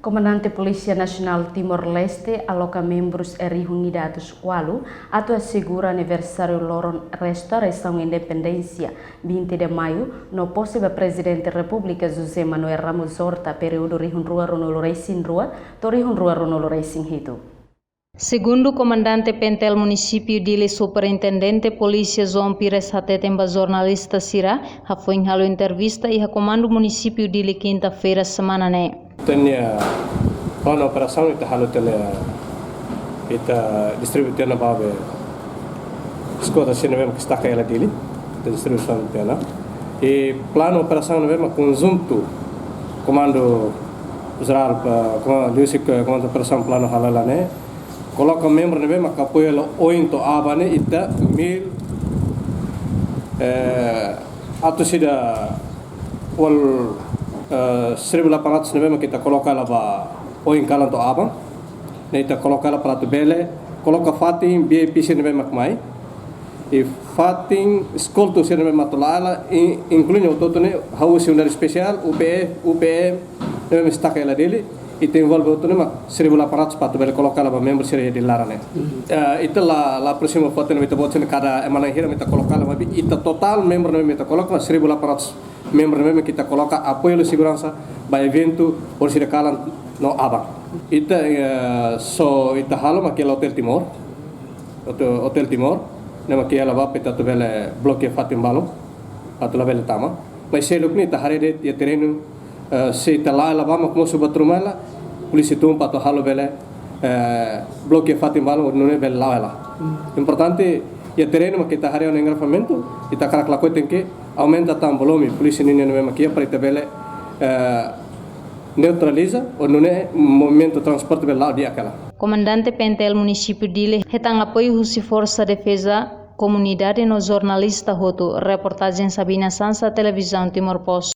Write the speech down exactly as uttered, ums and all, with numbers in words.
Komandante Polísia Nasionál Timor-Leste aloka membrus rihun ida atus ualu atu asegura aniversáriu loron restaurasaun independénsia, vinte de Maio, no pose ba Prezidente Repúblika José Manuel Ramos Horta, períodu rihun rua ruanulu resin rua to'o rihun rua ruanulu resin hitu. Segundu Komandante Pentel Munisípiu Dili, Superintendente Polísia João Pires hateten ba jornalista sira, hafoin halo entrevista iha Komandu Munisípiu Dili, kinta-feira semana ne'e. Ita-nia planu operasaun ita halo tiha ona, ita distribui tiha ona ba be eskuadra sira ne'ebé mak destaka hela Dili, ita distribui tiha ona. I planu operasaun ne'ebé mak konjuntu Komandu Jerál, eh, Komandu, Divisão, Komandu Operasaun planu halo hela ne'e, koloka membru ne'ebé mak apoiu hela oin to'o aban ne'e ita mil, eh, atus ida ualu, eh, seribu delapan ratus ne'ebé mak ita koloka hela ba oin kalan to'o aban. Ne'e ita koloka hela para atu bele koloka fatin V I P sira ne'ebé mak mai. I fatin eskoltu sira ne'ebé mak atu la'o hela, i-, inklui hotu-hotu ne'e, ha'u husi Unidade Espesiál, U P F, U P M, ne'ebé mak destaka hela Dili, ita envolve hotu ne'e mak seribu delapan ratus para atu bele koloka hela ba membru sira iha Dili laran ne'e. Eh, ita la, la aproxima fatin ne'ebé ita-boot sira kada ema na'in hira mak ita koloka hela, maibé ita totál membru ne'ebé mak ita koloka seribu delapan ratus membru ne'ebé mak ita koloka apoiu hela seguransa ba eventu oras ida kalan no aban. Ita, eh, so ita halo mak iha Hotel Timor. Hotel, Hotel Timor, ne'e mak iha hela ba ita atu bele blokeia fatin balun, atu labele tama. Maibé seluk ne'e ita haree de'it iha terrenu, eh, se ita la'o hela ba mak mosu ba truma hela, polísia tun para atu halo bele, eh, blokeia fatin balun, nune'e bele la'o hela. Hmm. Importante, iha terrenu mak ita haree ona engarrafamentu, ita hakarak lakohi tenke aumenta tan volume polísia nian ne'ebé mak iha para ita bele, eh, neutraliza, ou nune'e movimentu transporte bele la'o di'ak hela. Komandante Pentel Munisípiu Dili hetan apoiu husi Forsa Defeza, komunidade no jornalista hotu. Reportajen Sabina Sansa, Televizaun Timor Post.